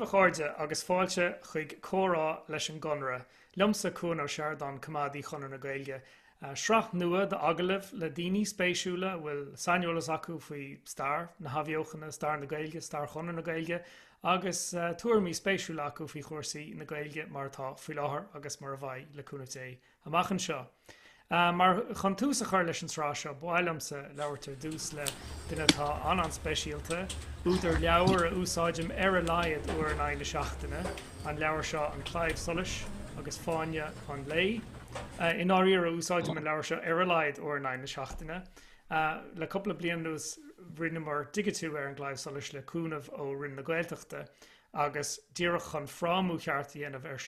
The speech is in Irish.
a chairde agus fáilte chuig Comhrá leis an gConradh. Liomsa Cuan Ó Seireadáin, coimeádaí Chonradh na Gaeilge. Sraith nua d'agallaimh le daoine spéisiúla a bhfuil saineolas acu faoi stair na hathbheochana, stair na Gaeilge, stair Chonradh na Gaeilge agus tuairimí spéisiúla acu faoi chúrsaí na Gaeilge mar atá faoi láthair agus mar a bheidh le cúnamh Dé amach anseo. Mar chun tús a chur leis an tsraith seo, ba mhaith liomsa labhairt ar dtús le duine atá an-an-speisialta, údar leabhar a úsáidim ar a laghad uair in aghaidh na seachtaine, an leabhar seo An Claidheamh Soluis agus Fáinne an Lae. I ndáiríre, úsáidim an leabhar seo ar a laghad uair in aghaidh na seachtaine. Le cúpla bliain anuas, rinneamar digitiú ar An Claidheamh Soluis le cúnamh ó Roinn na Gaeltachta agus díreach chun frámú ceart a dhéanamh air.